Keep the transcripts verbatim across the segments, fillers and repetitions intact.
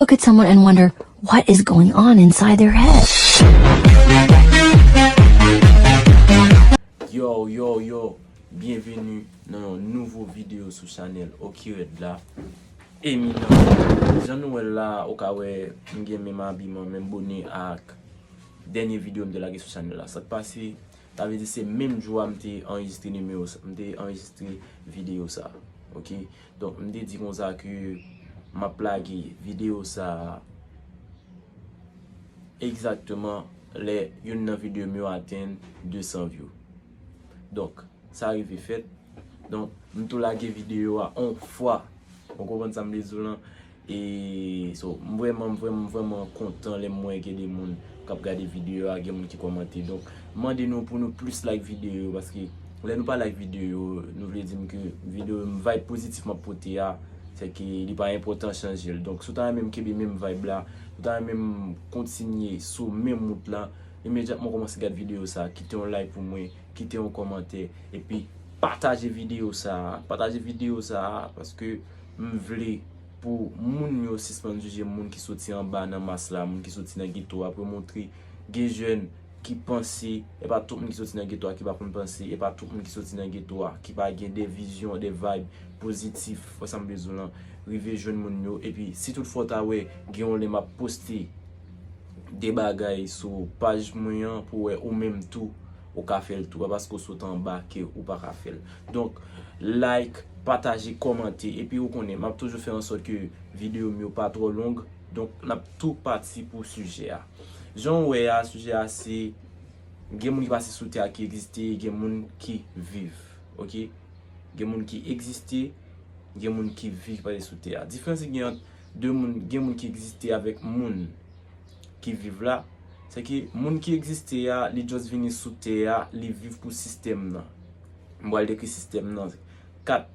Look at someone and wonder what is going on inside their head. Yo, yo, yo, byenveni nan yon nouvo videyo sou chanèl Okired la. Eminan, jan nou wè l la, ou ka wè m gen menm abiman, menm bone ak dènye videyo m te lage sou chanèl la. Sa k pase, sa vle di se menm jou a m te anrejistre nimewo sa, m te anrejistre videyo sa. Oke? Donk, m te di konsa ke m ap lage videyo sa a egzakteman lè youn nan videyo m yo atenn de san view. Donk, sa rive fèt. Donk, m tou lage videyo a on fwa. Ou konprann sa m vle di w lan? E, so, m vrèman, m vrèman, m vrèman kontan lè m wè gen de moun k ap gade videyo a, gen moun ki kòmante. Donk, m mande nou pou nou plis like videyo yo, paske lè nou pa like videyo yo, nou vle di m ke videyo m vibe pozitif m ap pote a, se ke li pa enpòtan chanje l. Donk, si w ta renmen m kenbe menm vibe la, si w ta renmen m kontinye sou menm wout la, imedyatman kòmanse gad videyo sa, kite yon like pou mwen, kite yon kòmantè, epi pataje videyo sa a. Pataje videyo sa a, paske m vle pou moun yo sispann jije moun ki soti anba nan mas la, moun ki soti nan geto a, pou yo montre gen jèn ki panse, e pa tout moun ki soti nan geto a ki pa konn panse, e pa tout moun ki soti nan geto a ki pa gen de vizyon, de vibe pozitif, wè sa m vle di w lan, rive jwenn moun yo. Epi, si toutfwa w ta wè gen yon lè m ap poste de bagay sou paj mwen an, pou wè ou menm tou, ou ka fè l tou. Pa paske w sot anba ke ou pa ka fè l. Donk, like, pataje, kòmante, epi ou konnen, m ap toujou fè an sòt ke videyo m yo pa twò long. Donk, n ap tou pati pou sijè a. Jan w wè a, sijè a se gen moun ki pase sou tè a ki egziste, gen moun ki viv. Oke? Gen moun ki egziste, gen moun ki viv pase sou tè a. Diferans ki gen ant de moun, gen moun ki egziste avèk moun ki viv la, se ke moun ki egziste a, li just vini sou tè a, li viv pou sistèm nan. M pral dekri sistèm nan. Kat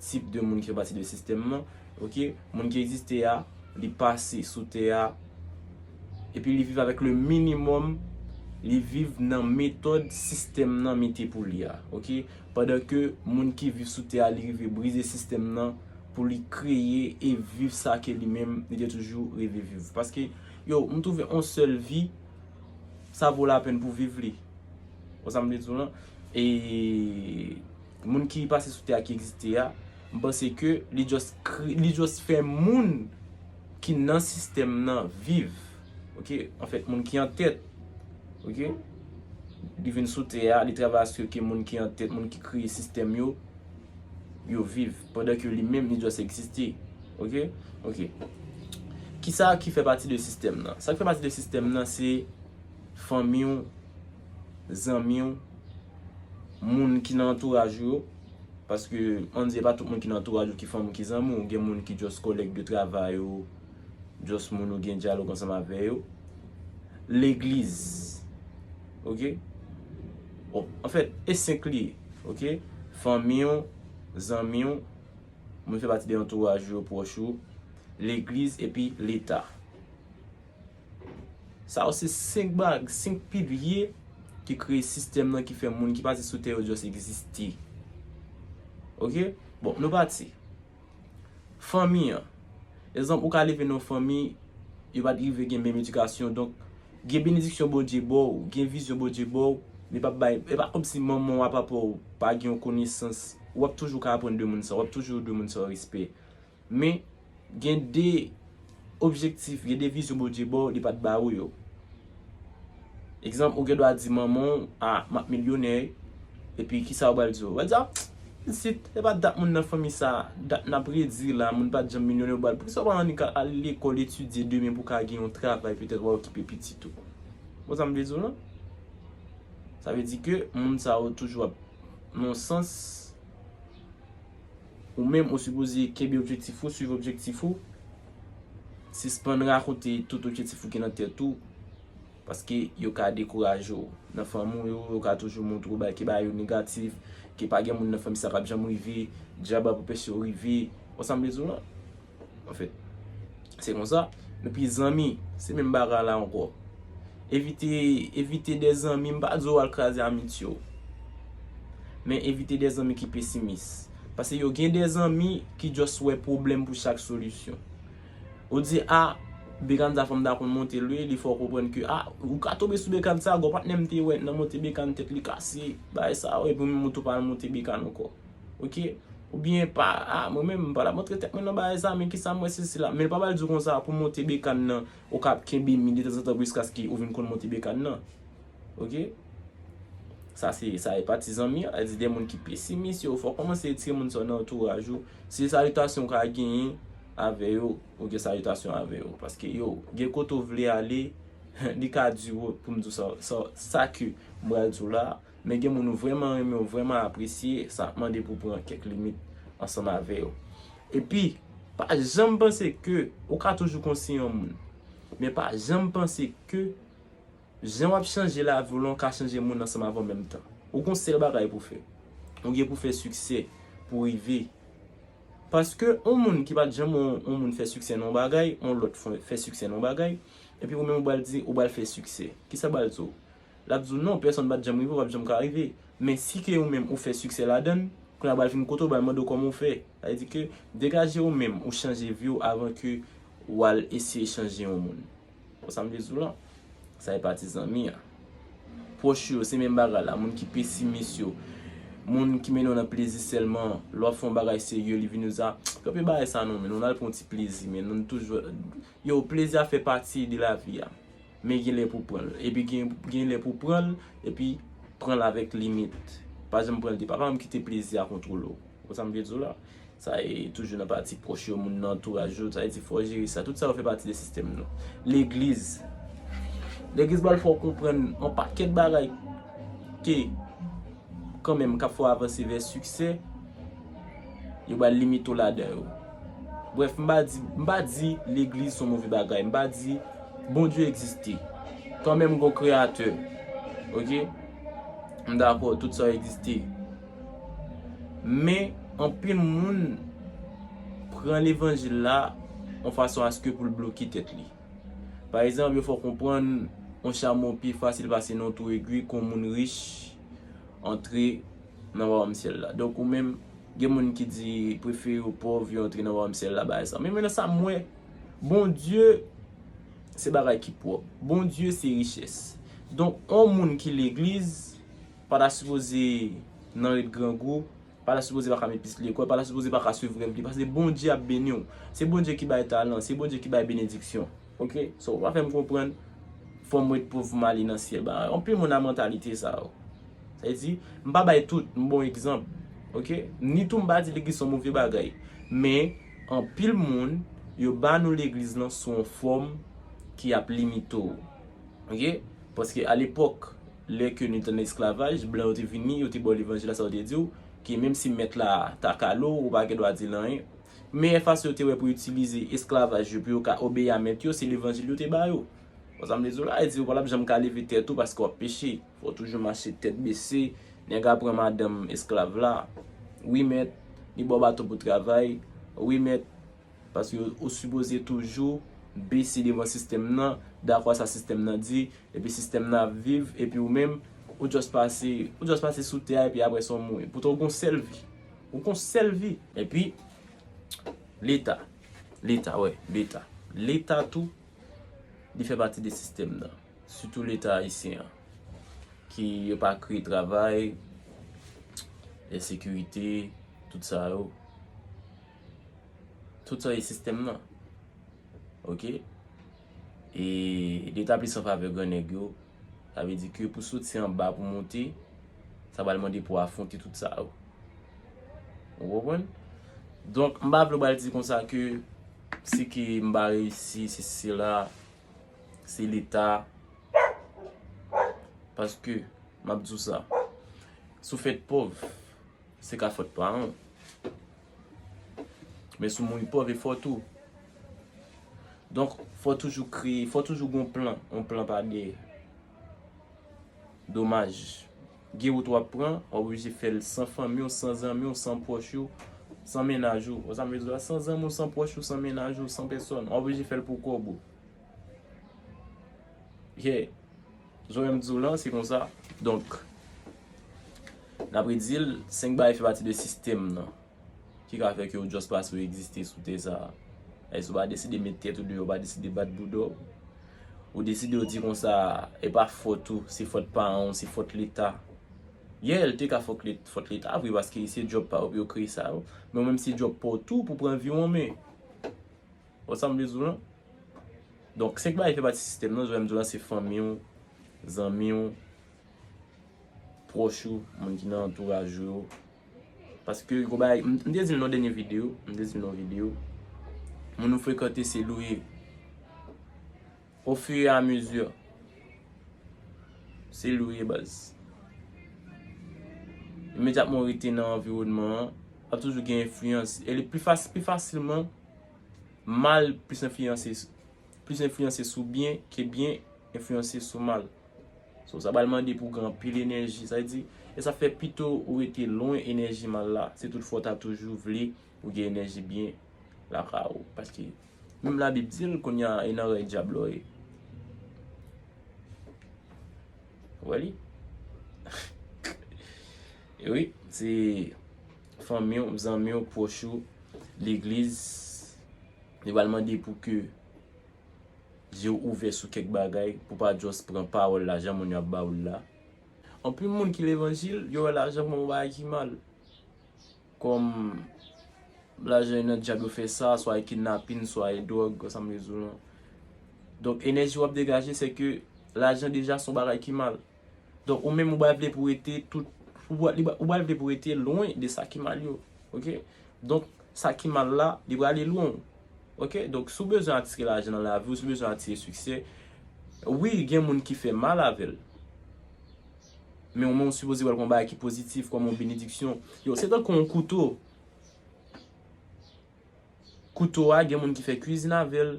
tip de moun ki fè pati de sistèm nan. Oke? Moun ki egziste a, li pase sou tè a, epi li viv avèk le minimòm, li viv nan metòd sistèm nan mete pou li a. Oke? Pandan ke moun ki viv sou tè a, li rive brize sistèm nan pou li kreye e viv sa ke li menm li te toujou reve viv. Paske, yo, m twouve on sèl vi, sa vo lapèn pou viv li. Wè sa m vle di w lan? E moun ki pase sou tè a, ki egziste a, m panse ke li just kre-, li just fè moun ki nan sistèm nan viv. Oke? Anfèt, moun ki an tèt, oke? Li vin sou tè a, li travay asire ke moun ki an tèt, moun ki kreye sistèm yo, yo viv. Pandan ke li menm, li just egziste. Oke? Oke. Kisa ki fè pati de sistèm nan? Sa ki fè pati de sistèm nan, se fanmi w, zanmi w, moun ki nan antouraj ou yo. Paske, ann di, e pa tout moun ki nan antouraj ou ki fanmi w, ki zanmi w. Gen moun ki just kòlèg de travay ou, just moun ou gen dyalòg ansanm avè yo. Legliz. Oke? Bon, anfèt, e senk li ye. Oke? Fanmi w, zanmi w, moun ki fè pati de antouraj ou yo, pwòch ou, legliz epi leta. Sa yo se senk bag, senk pilye ki kreye sistèm nan, ki fè moun ki pase sou tè yo just egziste. Oke? Bon, nou pati. Fanmi an. Egzanp, ou ka leve nan yon fanmi, yo pa t rive gen menm edikasyon. Donk, gen benediksyon Bondye ba w, gen vizyon Bondye ba w, men pa bay, e pa kòmsi manman w a, papa w pa gen yon konesans. W ap toujou ka aprann de moun sa, w ap toujou dwe moun sa respè. Men, gen de objektif, gen de vizyon Bondye ba w, li pa t ba ou yo. Egzanp, ou gen dwa di manman w, "A, m ap milyonè," epi kisa ou pral di yo? Ou pral di, "A, pitit, e pa dat moun nan fanmi sa, dat n ap redi la, moun pa t janm milyonè," ou pral, poukisa ou pa annik al lekòl etidye demen pou w ka gen yon travay, petèt w a okipe pitit ou? Ou konprann sa m vle di w lan? Sa vle di ke moun sa yo toujou ap, nan yon sans, ou menm, ou sipoze kenbe objektif ou, swiv objektif ou, sispann rakonte tout objektif ou gen nan tèt ou, paske yo ka dekouraje w. Nan fanmi w yo, yo ka toujou montre w bagay, ke bagay yo negatif, ke pa gen moun nan fanmi sa k ap janm rive, dyab ap anpeche w rive. Ou konprann sa m vle di w lan? Anfèt, se konsa. Epi zanmi, se menm bagay la ankò. Evite, evite de zanmi, m pa di w al kraze amitye w. Men evite de zanmi ki pesimis. Paske yo gen de zanmi ki just wè pwoblèm pou chak solisyon. Ou di, a, bekàn sa fanm ta konn monte l wi, li fè w konprann ke, a, ou ka tonbe sou bekàn sa, gon patnè m te wè nan monte bekàn tèt li kase, bagay sa, epi ou menm ou tou pa al monte bekàn ankò. Oke? Oubyen pa, a, mwen menm, m pa t ap montre tèt mwen nan bagay sa, men kisa m wè se sila. Men l pa pral di w konsa, pou monte bekàn nan, ou ka ap kenbe mi detanzantan jiskaske ou vin konn monte bekàn nan. Oke? Sa se, sa e pati zanmi an, sa di de moun ki pesimis yo, fò w kòmanse retire moun sa yo nan antouraj ou. Se salitasyon w ka genyen avè yo, ou gen salitasyon avè yo. Paske yo, gen kote w vle ale, li ka di w pou m di w sa, sa, sa ke m pral di w la, men gen moun ou vrèman renmen, ou vrèman apresye, sa ap mande pou w pran kèk limit ansanm avè yo. Epi, pa janm panse ke ou ka toujou konsiyen yon moun. Men pa janm panse ke jan w ap chanje lavi w lan, w ka chanje moun ansanm avè w menm tan. Ou gon sèl bagay pou fè. Ou gen pou fè siksè, pou rive. Paske yon moun ki pa t janm wè yon, yon moun fè siksè nan yon bagay, yon lòt fè, fè siksè nan yon bagay, epi ou menm ou pral di, ou pral fè siksè. Kisa l pral di w? L ap di w, non, pèsonn pa t janm rive, w p ap janm ka rive. Men si ke ou menm ou fè siksè ladan l, kounye a pral vin kote w, pral mande w kòman w fè. Sa vle di ke degaje w menm, ou chanje vi w avan ke w al eseye chanje yon moun. Ou sa m vle di w lan? Sa e pati zanmi an. Pwòch yo, se menm bagay la. Moun ki pesimis yo. Moun ki mennen w nan plezi sèlman. Lè w ap fè yon bagay serye, li vin di w sa, kanpe bagay sa non, men nou al pran yon ti plezi, men nou toujou. Yo, plezi a fè pati de lavi a. Men gen lè pou pran l. Epi gen, gen lè pou pran l, epi pran l avèk limit. Pa janm pran l de pa, pa janm kite plezi a kontwole w. Ou sa m vle di w la? Sa e toujou nan pati pwòch yo, moun nan antouraj yo, sa vle di fò w jere sa. Tout sa yo fè pati de sistèm nou. Legliz. Legliz pral fè w konprann yon pakèt bagay ke kanmenm k ap fè w avanse vè siksè, yo pral limite w ladan yo. Brèf, m pa di, m pa di legliz se yon move bagay, m pa di Bondye egziste. Kanmenm gon kreyatè. Oke? M dakò, tout sa yo egziste. Men, anpil moun pran levanjil la yon fason aske pou l bloke tèt li. Pa egzanp, yo fè w konprann yon chamo pi fasil pase nan yon twou egwi ke yon moun rich antre nan wayòm syèl la. Donk, ou menm, gen moun ki di prefere yo pòv, yo antre nan wayòm syèl la, bagay sa. Men, men nan sa m wè, Bondye, se bagay ki pwòp. Bondye, se richès. Donk, yon moun ki legliz, pa ta sipoze nan ret grangou, pa ta sipoze pa ka met pye l lekòl, pa ta sipoze pa ka swiv rèv li, paske Bondye ap beni w. Se Bondye ki bay talan, se Bondye ki bay benediksyon. Oke? So, ou pa fè m konprann, fò m ret pòv pou m ale nan syèl. Ba, anpil moun nan mantalite sa yo. Sa vle di, m pa bay tout, m ba w egzanp. Oke? Ni tou m pa di legliz se yon move bagay. Men, anpil moun, yo ba nou legliz lan sou yon fòm ki ap limite w. Oke? Paske alepòk, lè ke nou te nan esklavaj, blan yo te vini, yo te ba w levanjil la, sa yo te di w, ke menm si mèt la ta kale w, ou pa gen dwa di l anyen. Meyè fason yo te wè pou itilize esklavaj yo, pou yo ka obeyi a mèt yo, se levanjil yo te ba yo. Ou sa m vle di w la, e di w pa t ap janm ka leve tèt ou paske w ap peche. Fò w toujou mache tèt bese, nèg a pran madanm esklav la. Wi mèt, li ba w baton pou travay. Wi mèt, paske ou, ou sipoze toujou bese devan sistèm nan, dakò a sa sistèm nan di, epi sistèm nan ap viv, epi ou menm, ou just pase, ou just pase sou tè a, epi apre sa w mouri. Poutan ou gon sèl vi. Ou gon sèl vi. Epi, Leta. Leta, wè, Leta. Leta tou, li fè pati de sistèm nan. Sitou Leta ayisyen an. Ki yo pa kreye travay, ensekirite, tout sa yo. Tout sa e sistèm nan. Oke? E Leta plis an favè gran nèg yo. Sa vle di ke pou soti anba pou monte, sa pral mande pou afwonte tout sa yo. Ou konprann? Donk, m pa vle w pral di konsa ke si ke m pa reyisi, se sila, se Leta. Paske, m ap di w sa. Si w fèt pòv, se ka fòt paran w. Men si w mouri pòv, e fòt ou. Donk, fò toujou kreye, fò toujou gon plan, yon plan pa dèyè. Domaj. Gen wout w ap pran, w ap oblije fè l san fanmi w, san zanmi w, san pwòch ou, san mennaj ou. Ou sa m vle di w la, san zanmi w, san pwòch ou, san mennaj ou, san pèsòn. W ap oblije fè l pou kòb ou. Yeah. Jan m di w lan, se konsa. Donk, n ap redi l, senk bagay fè pati de sistèm nan ki ka fè ke w just pase w egziste sou tè sa a. Èske w pa deside met tèt ou deyò, w pa deside bat bouda w? Ou deside w di konsa, e pa fòt ou, se fòt paran w, se fòt Leta. Yeah, l te ka fòt Let-, fòt Leta vre, paske se djòb pa yo pou yo kreye sa yo. Men ou menm se djòb pa w tou pou pran vi w an men. Ou sa m vle di w lan? Donk, senk bagay fè pati sistèm nan, jan m di w lan, se fanmi w, zanmi w, pwòch ou, moun ki nan antouraj ou yo. Paske, gon bagay, m, m te di l nan dènye videyo, m te di l nan videyo, moun ou frekante se li w ye. Au fur et à mesure, se li w ye, baz. Imedyatman w rete nan anviwònman an, w ap toujou gen enfliyans. E li pi fas-, pi fasilman, mal plis enfliyanse, plis enfliyanse sou byen ke byen enfliyanse sou mal. So, sa pral mande pou w gen anpil enèji. Sa vle di, e sa fè pito ou rete lwen enèji mal la, si toutfwa w ta toujou vle ou gen enèji byen lakay ou. Paske, menm Labib di l, kounye a, e nan rèy dyab la w ye. Ou wè li? E wi, se fanmi w, zanmi w, pwòch ou, legliz, li pral mande pou ke je w ouvè sou kèk bagay, pou w pa just pran pawòl la jan moun yo ap ba w l la. Anpil moun ki levanjil, yo wè lajan kòm yon bagay ki mal. Kòm lajan nan dyab yo fè sa, swa e kidnapin, swa e dwòg, kòm sa m vle di w lan. Donk, enèji w ap degaje, se ke lajan deja se yon bagay ki mal. Donk, ou menm ou pral vle pou rete tout, ou pral, li pral, ou pral vle pou rete lwen de sa ki mal yo. Oke? Donk, sa ki mal la, li prale lwen w. Oke? Donk, si w bezwen atire lajan nan lavi w, si w bezwen atire siksè, wi, gen moun ki fè mal avè l. Men ou menm ou sipoze wè l kon bagay ki pozitif, kòm yon benediksyon. Yo, se tankou yon kouto. Kouto a, gen moun ki fè kwizin avè l,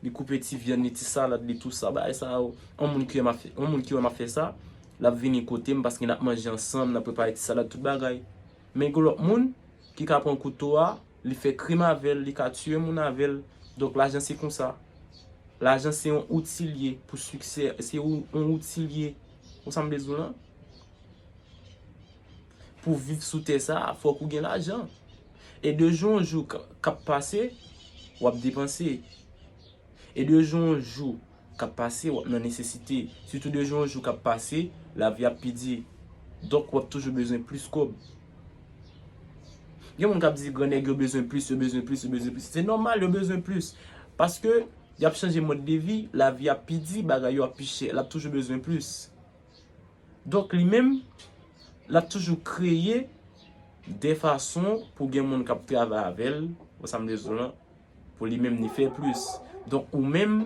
li koupe ti vyann li, ti salad li, tou sa, bagay sa yo. Yon moun ki wè m ap fè, yon moun ki wè m ap fè sa, l ap vini kote m paske n ap manje ansanm, n ap prepare ti salad, tout bagay. Men gen lòt moun ki ka pran kouto a, li fè krim avè l, li ka tiye moun avè l. Donk, lajan se konsa. Lajan se yon outil li ye pou siksè, se yon, yon outil li ye. Ou sa m vle di w lan? Pou viv sou tè sa a, fòk ou gen lajan. E de jou an jou k, k ap pase, w ap depanse. E de jou an jou k ap pase, w ap nan nesesite. Sitou de jou an jou k ap pase, lavi ap pi di. Donk, w ap toujou bezwen plis kòb. Gen moun k ap di, "Grannèg yo bezwen plis, yo bezwen plis, yo bezwen plis." Se nòmal, yo bezwen plis. Paske, y ap chanje mòd de vi, lavi ap pi di, bagay yo ap pi chè, l ap toujou bezwen plis. Donk, li menm, l ap toujou kreye de fason pou gen moun k ap travay avè l, ou sa m vle di w lan, pou li menm li fè plis. Donk, ou menm,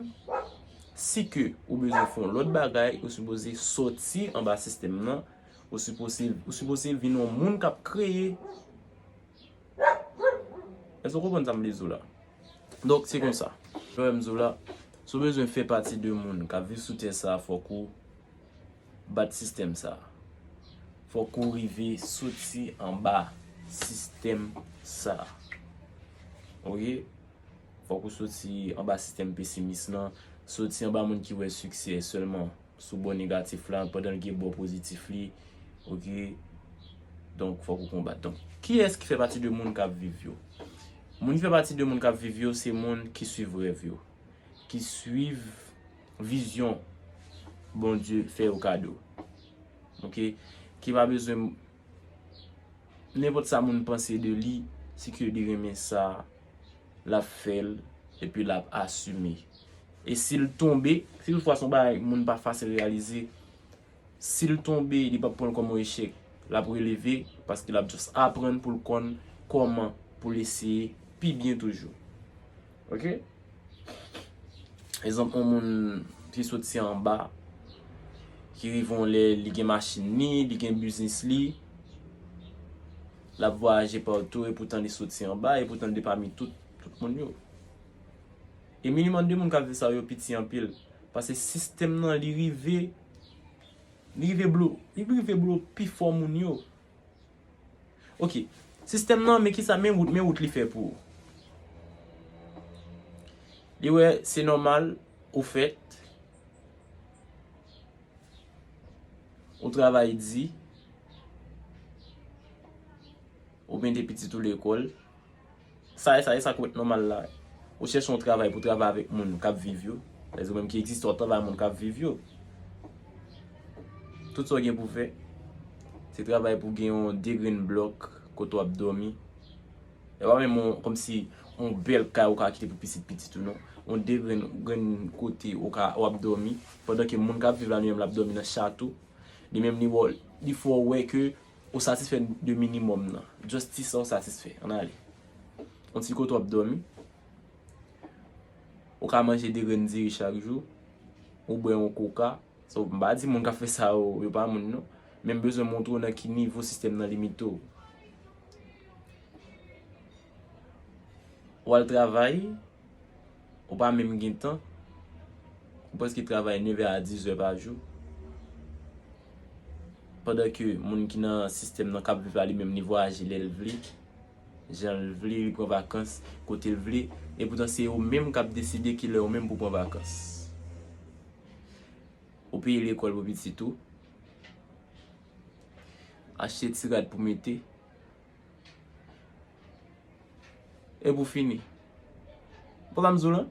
si ke ou bezwen fè yon lòt bagay, ou sipoze sòti anba sistèm nan, ou sipoze, ou sipoze vin yon moun k ap kreye. Èske w konprann sa m vle di w la? Donk, se konsa. Jan m di w la, si w bezwen fè pati de moun k ap viv sou tè sa a, fòk ou bat sistèm sa a. Fòk ou rive soti anba sistèm sa a. Oke? Fòk ou soti anba sistèm pesimis lan, soti anba moun ki wè siksè sèlman sou bò negatif la, pandan l gen bò pozitif li, oke? Donk, fòk ou konbat. Donk, kiyès ki fè pati de moun k ap viv yo? Moun ki fè pati de moun k ap viv yo, se moun ki swiv rèv yo, ki swiv vizyon Bondye fè yo kado. Oke? Ki pa bezwen nenpòt sa moun panse de li, si ke li renmen sa, l ap fè l, epi l ap asime. E si l tonbe, si toutfwa se yon bagay moun pa fasil reyalize, si l tonbe, li p ap pran l kòm yon echèk. L ap releve, paske l ap just aprann pou l konn kòman pou l eseye pi byen toujou. Oke? Egzanp, yon moun ki soti anba, ki rive yon lè, li gen machin li, li gen biznis li, l ap vwayaje patou, epoutan li soti anba, epoutan li te pami tout, tout moun yo. E minimòm de moun k ap viv sa yo piti anpil. Paske sistèm nan, li rive, li rive blo, li rive blo pi fò moun yo. Oke. Sistèm nan, men kisa, men wout, men wout li fè pou ou. Li wè, se nòmal, ou fèt, ou travay di, ou mete pitit ou lekòl. Sa e sa, e sa k wèt nòmal la. Ou chèche yon travay pou travay avèk moun k ap viv yo. Sètadi ou menm ki egziste, w ap travay ak moun k ap viv yo. Tout sa w gen pou fè, se travay pou gen yon de grenn blòk kote w ap dòmi. E pa menm yon, kòmsi yon bèl kay ou ka kite pou pitit pitit ou non. Yon de grenn, grenn kote ou ka, w ap dòmi, pandan ke moun k ap viv la, li menm l ap dòmi nan chato. Li menm li wè, li fè w wè ke ou satisfè de minimòm nan. Just ti sa ou satisfè. Ann ale. Yon ti kote w ap dòmi. Ou ka manje de grenn diri chak jou. Ou bwè yon koka. So, m pa di moun k ap fè sa yo, yo pa moun non. Men m bezwen montre w nan ki nivo sistèm nan limite w. W al travay, ou pa menm gen tan. Ou prèske travay nevè a dizè pa jou. Pandan ke moun ki nan sistèm nan k ap viv la, li menm li vwayaje lè l vle, jan l vle, li pran vakans kote l vle. Epoutan se ou menm k ap deside kilè ou menm pou pran vakans. Ou peye lekòl pou pitit ou, achte ti rad pou mete, e pou fini. Konprann sa m di w lan?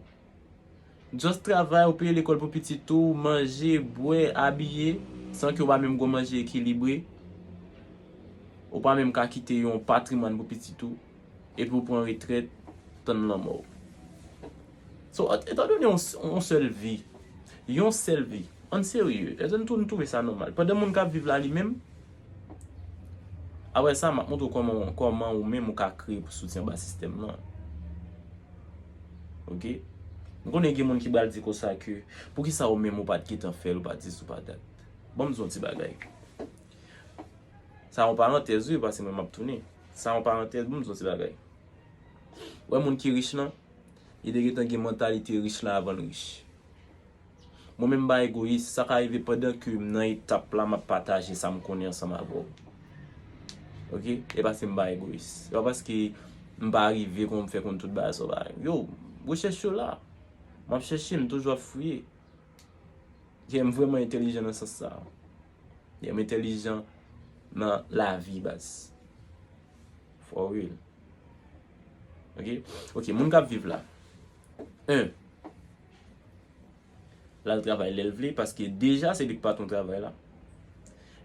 Just travay, ou peye lekòl pou pitit ou, manje, bwè, abiye, san ke w pa menm gon manje ekilibre. Ou pa menm ka kite yon patrimwàn pou pitit ou. Epi ou pran retrèt, tann lanmò w. So, etandone yon, yon sèl vi, yon sèl vi, ann serye, èske nou tou nou twouve sa nòmal? Pandan moun k ap viv la li menm, apre sa, m ap montre w kòman, kòman ou menm ou ka kreye pou soutyen ba sistèm lan. Oke? M konnen gen moun ki pral di konsa ke, poukisa ou menm ou pa t gentan fè l, ou pa t di si ou pa dat? Ban m di w yon ti bagay. Sa yon parantèz wi, paske mwen m ap tounen. Sa yon parantèz, ban m di w yon ti bagay. Wè moun ki rich lan, li te gentan gen mantalite rich lan avan l rich. Mwen menm m pa egoyis, sa ka rive pandan ke m nan etap la, m ap pataje sa m konnen ansanm avè w. Oke? E paske m pa egoyis. E pa paske m pa rive kon m fè konn tout bagay sa w pa. Yo, rechèch yo la. M ap chèche, m toujou ap fouye. Yeah, m vrèman entèlijan nan sans sa. Yeah, m entèlijan nan lavi, baz. For real. Oke? Oke, moun k ap viv la. En, l al travay lè l vle, paske deja se li k patwon travay la.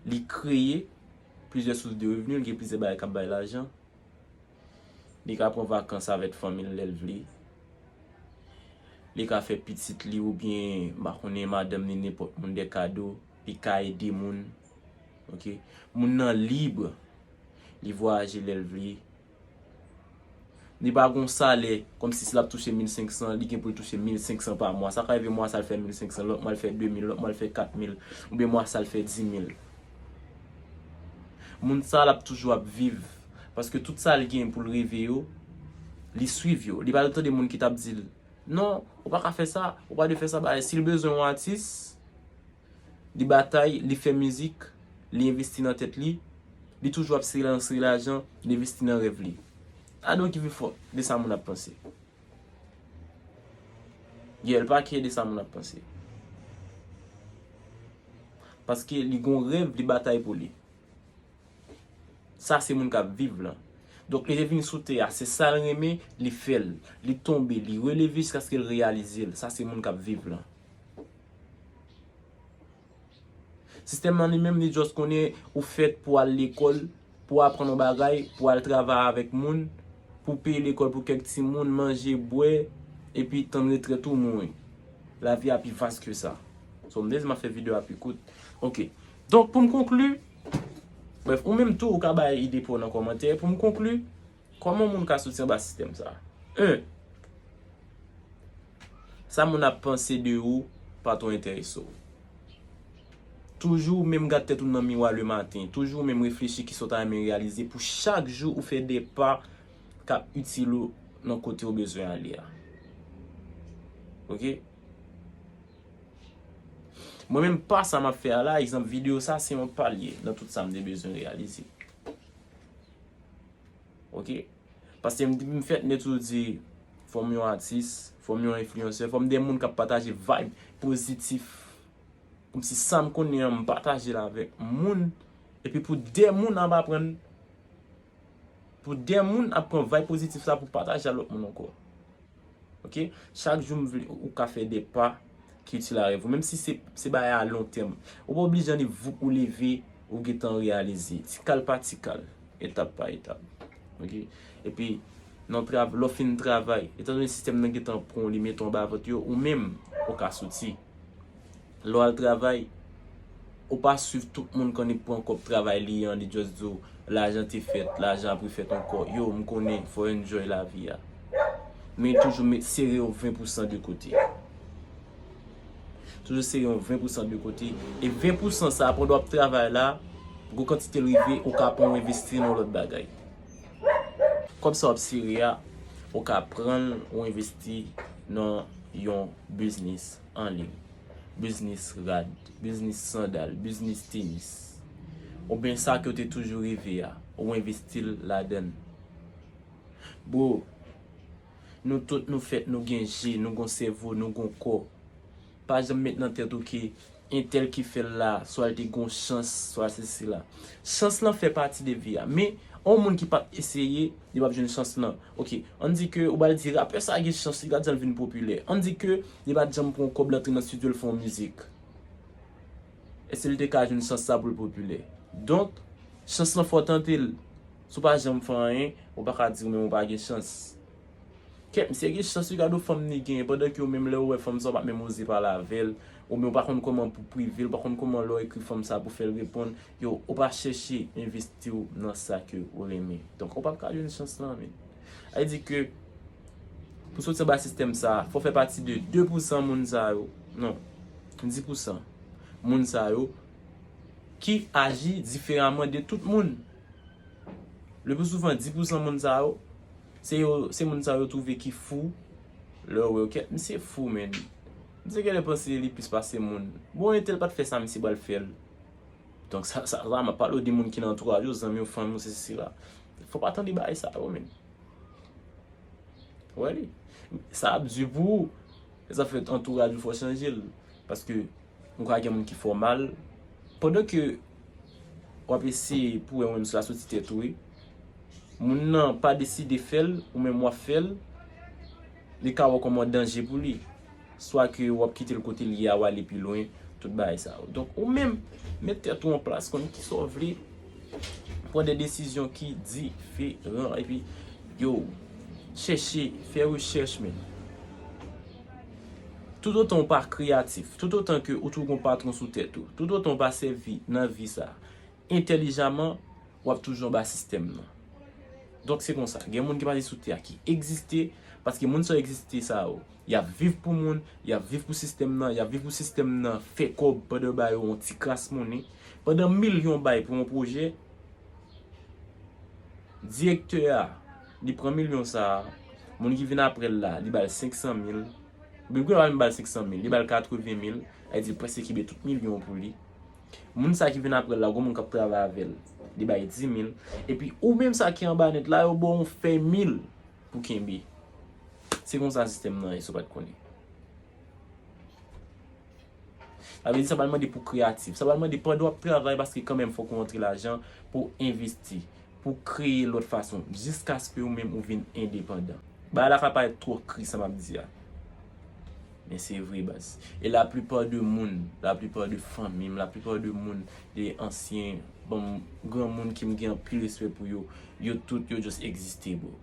Li kreye plizyè sous de revni, li gen plizyè bagay k ap bay lajan. Li ka pran vakans avèk fanmi l lè l vle. Li ka fè pitit li oubyen, m pa konnen, madanm li, nenpòt moun de kado. Li ka ede moun. Oke? Moun nan lib. Li vwayaje lè l vle. Li pa gon salè, kòmsi si l ap touche mil senk san, li gen pou l touche mil senk san pa mwa. Sa ka rive mwa sa l fè mil senk san, lòt mwa l fè de mil, lòt mwa l fè kat mil, oubyen mwa sa l fè di mil. Moun sa l ap toujou ap viv, paske tout sa l gen pou l reve yo, li swiv yo. Li pa t tande moun ki t ap di l, non, ou pa ka fè sa, ou pa dwe fè sa, bagay. Si l bezwen yon atis, li batay, li fè mizik, li envesti nan tèt li, li toujou ap sere, sere lajan, li envesti nan rèv li. I don't give a fuck de sa moun ap panse. Yeah, l pa care de sa moun ap panse. Paske li gon rèv, li batay pou li. Sa se moun k ap viv lan. Donk, li te vin sou tè a, se sa l renmen, li fè l. Li tonbe, li releve jiskaske l reyalize l. Sa se moun k ap viv lan. Sistèm nan li menm, li just konnen ou fèt pou al lekòl, pou aprann yon bagay, pou al travay avèk moun, pou peye lekòl pou kèk timoun, manje, bwè, epi tann retrèt ou mouri. Lavi a pi vas ke sa. So, m te di m ap fè videyo a pi kout. Oke. Donk, pou m konkli, brèf, ou menm tou, ou ka bay ide pa w nan kòmantè. Pou m konkli, kòman moun ka soti anba sistèm sa? En, sa moun ap panse de ou pa twò enterese w. Toujou menm gad tèt ou nan miwa lematen. Toujou menm reflechi kisa w ta renmen reyalize pou chak jou ou fè de pa k ap itil ou nan kote w bezwen ale a. Oke? Mwen menm pa sa m ap fè a la, egzanp videyo sa se yon pa l ye nan tout sa m te bezwen reyalize. Oke? Paske m, depi m fèt, m te toujou di, fò m yon atis, fò m yon enfliyansè, fò m de moun k ap pataje vibe pozitif. Kòmsi sa m konnen an, m pataje l avèk moun. Epi pou de moun ap aprann, pou de moun ap pran vibe pozitif sa pou pataje a lòt moun ankò. Ok? Chak jou m vle ou ka fè de pa ki itil a rèv ou. Menm si se, se bagay a lon tèm. Ou pa oblije annik voup ou leve, ou gentan reyalize. Ti kal pa ti kal, etap pa etap. Ok? Epi, nan trav, lè w fin travay, etandone sistèm nan gentan pran w, li mete w anba vant yo, ou menm, ou ka soti. Lè w al travay, ou pa swiv tout moun k annik pran kòb travay li an, li just di w, lajan te fèt, lajan ap refèt ankò. Yo, m konnen, fò w enjoy lavi a. Men toujou met, sere yon ven pousan de kote. Toujou sere yon ven pousan de kote. E ven pousan sa, pandan w ap travay la, gwo kantite l rive, ou ka pran w envesti nan lòt bagay. Kòb sa w ap sere a, ou ka pran l, ou envesti nan yon biznis an liy. Biznis rad, biznis sandal, biznis tenis. Oubyen sa ke w te toujou reve a, ou envesti l ladan l. Bro, nou tout nou fèt, nou gen je, nou gon sèvo, nou gon kò. Pa janm met nan tèt ou ke entèl ki fè l la, swa l te gon chans, swa sesi la. Chans lan fè pati de vi a. Men, yon moun ki pa t eseye, li p ap jwenn chans lan. Ok, ann di ke ou ba l di rapè sa gen chans, li gad jan l vin popilè. Ann di ke li pa t janm pran kòb l antre nan estidyo, l fè yon mizik. Èske l te ka jwenn chans sa pou l popilè? Donk, chans lan fò tante l. Si w pa janm fè anyen, ou pa ka di ou menm ou pa gen chans. Kèt, misye gen chans wi, gade yon fanm li genyen, pandan ke ou menm lè ou wè fanm sa, ou pa menm oze pale avè l, oubyen ou pa konn kòman pou prive l, ou pa konn kòman lè w ekri fanm sa pou fè l reponn. Yo, ou pa chèche envesti w nan sa ke ou renmen. Donk, ou p ap ka jwenn chans lan, men. Sa vle di ke, pou soti anba sistèm sa, fò w fè pati de de pousan moun sa yo. Non, dis pousan moun sa yo ki aji diferaman de tout moun. Le pli souvan, dis pousan moun sa yo, se yo, se moun sa yo twouve ki fou. Lè yo wè yo, kèt, misye fou, men. Misye genlè panse li plis pase moun. Bon, entèl pa t fè sa, misye pral fè l. Donk, sa, sa, sa, m ap pale w de moun ki nan antouraj ou, zanmi w, fanmi w, sesi, sela. Fò w pa tande bagay sa yo, men. Ou wè li? Sa ap di pou ou. E sa fè antouraj ou fò chanje l. Paske ou ka gen moun ki fè w mal. Pandan ke w ap eseye pou wè ou menm si w a soti tèt ou, wi. Moun nan pa deside fè l, ou menm w ap fè l, li ka wè w kòm yon danje pou li. Swa ke w ap kite l kote l ye a, w ale pi lwen, tout bagay sa yo. Donk, ou menm, met tèt ou an plas, konn kisa w vle, pran de desizyon ki diferan, epi, yo, chèche, fè rechèch, men. Toutotan w pa kreyatif, toutotan ke ou toujou gon patwon sou tèt ou, toutotan w pa sèvi nan vi sa entèlijaman, w ap toujou anba sistèm nan. Donk, se konsa, gen moun ki pase sou tè a ki egziste, paske moun sa yo egziste sa yo, y ap viv pou moun, y ap viv pou sistèm nan, y ap viv pou sistèm nan fè kòb pandan yo ba yo yon ti kras monnen, pandan milyon bay pou yon pwojè, direktè a, li pran milyon sa a, moun ki vin apre l la, li ba l senk san mil, oubyen li pa menm ba l senk san mil, li ba l katreven mil, sa vle di l prèske kenbe tout milyon an pou li. Moun sa ki vin apre l la, gon moun k ap travay avè l, li bay dis mil. Epi ou menm sa ki anba nèt la, yo ba w yon fèy mil pou kenbe. Se konsa sistèm nan ye, si w pa t konnen. Sa vle di sa pral mande pou kreyatif. Sa pral mande pandan w ap travay, paske kanmenm fòk ou antre lajan pou envesti, pou kreye lòt fason, jiskaske ou menm ou vin endepandan. Bagay la ka parèt twò kri sa m ap di a. Men se vre, baz. E laplipa de moun, laplipa de fanmi m, laplipa de moun, de ansyen, bon, granmoun ke m gen anpil respè pou yo, yo tout, yo just egziste, bro.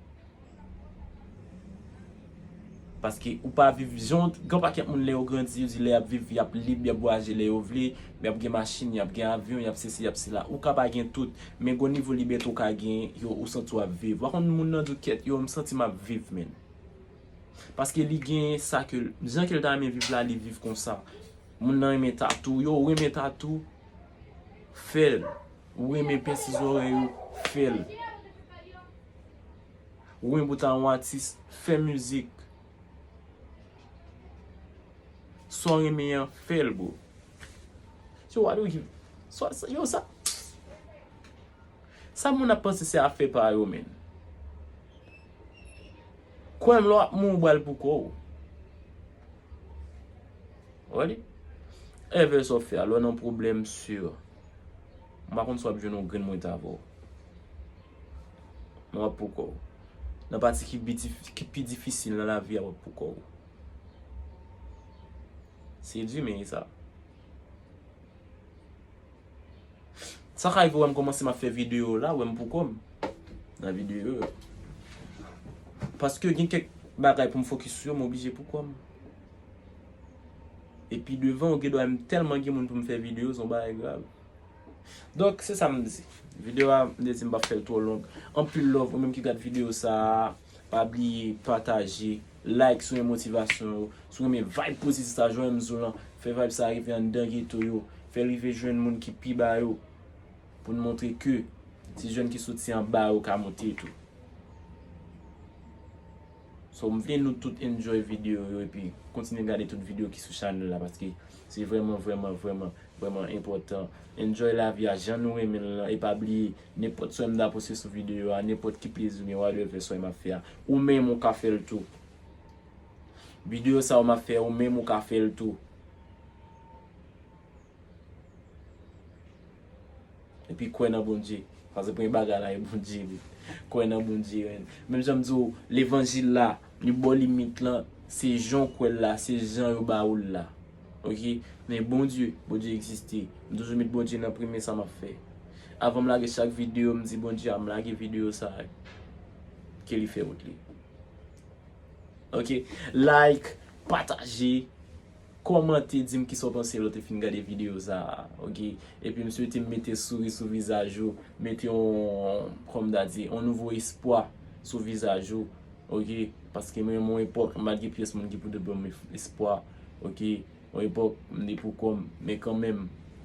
Paske ou pa viv jan, gen yon pakèt moun lè yo grandi, yo di lè y ap viv, y ap lib, y ap vwayaje lè yo vle, y ap gen machin, y ap gen avyon, y ap sesi, y ap sela. Ou ka pa gen tout, men gon nivo libète ou ka gen, yo, ou santi w ap viv. Ou pa konn moun nan di w kèt, yo, m santi m ap viv, men. Paske li gen sa ke, jan ke l ta renmen viv la, li viv konsa. Moun nan renmen tatou, yo, ou renmen tatou, fè l. Ou renmen pensi zòrèy ou, fè l. Ou renmen pou w ta yon atis, fè mizik. Sa w renmen an, fè l, bro. So, what do you, so, so, yo, sa, sa moun ap panse se afè pa yo, men. Kwè m, lè w ap mouri, w pral pou kò w. Ou wè li? Ever sa w fè a, lè w nan pwoblèm, si. M pa konn si w ap jwenn yon grenn mwen t avè w. Men w ap pou kò w. nan pati ki pi dif-, ki pi difisil nan lavi a, w ap pou kò w. Se di, men e sa. Sa ka rive w wè m kòmanse m ap fè videyo la, w wè m pou kò m nan videyo yo. Paske gen kèk bagay pou m fokis sou yo, m oblije pou kò m. Epi devan, ou gen dwa m tèlman gen moun pou m fè videyo, se yon bagay grav. Donk, se sa m di. Videyo a, m te di m p ap fè l twò long. Anpil love, ou menm ki gad videyo sa a, pa bliye pataje, like si w renmen motivasyon yo, si w renmen vibe pozitif sa, jan m di w lan, fè vibe sa rive anndan geto yo, fè l rive jwenn moun ki pi ba yo, pou n montre ke ti jèn ki soti anba yo ka monte tou. So, m vle nou tout enjoy videyo yo epi kontinye gade tout videyo ki sou chanèl la, paske se vrèman, vrèman, vrèman, vrèman enpòtan. Enjoy lavi a jan nou renmen l lan, e pa bliye, nenpòt swè m ta poste sou videyo a, nenpòt ki plezi ou gen, whatever swè m ap fè a, ou menm ou ka fè l tou. Videyo sa yo m ap fè, ou menm ou ka fè l tou. Epi kwè nan Bondye. Paske premye bagay la, e Bondye wi. Kwè nan Bondye, men. Menm jan m di w, levanjil la, li bò limit lan, se jan w kwè l la, se jan yo ba ou l la. Oke? Men Bondye, Bondye egziste. M toujou met Bondye nan premye sa m ap fè. Avan m lage chak videyo, m di Bondye a, m lage videyo sa a. Ke li fè wout li. Oke? Like, pataje, kòmante, di m kisa w panse lè w te fin gade videyo sa a, oke? Epi m swete m mete souri sou vizaj ou, mete yon, kòm m ta di, yon nouvo espwa sou vizaj ou, oke? Paske m renmen yon epòk, m pa t gen pyès moun ki pou te ban m es-, espwa, oke? Yon epòk, m te pou kò m, men kanmenm,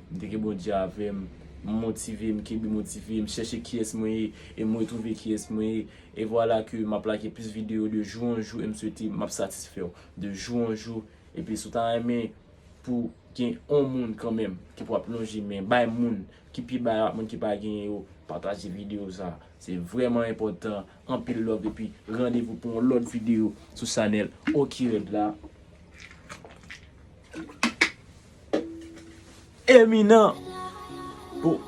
m te gen Bondye avè m, m motive, m kenbe motive, m chèche kiyès mwen ye, e m retwouve kiyès mwen ye, e vwala ke m ap lage plis videyo de jou an jou, e m swete m ap satisfè w de jou an jou, epi si w ta renmen pou gen yon moun kanmenm ki pou ap lonje men bay moun ki pi ba yo ak moun ki pa genyen yo, pataje videyo sa. Se vrèman enpòtan. Anpil love epi randevou pou yon lòt videyo sou chanèl Oki Red la. Eminan. Pou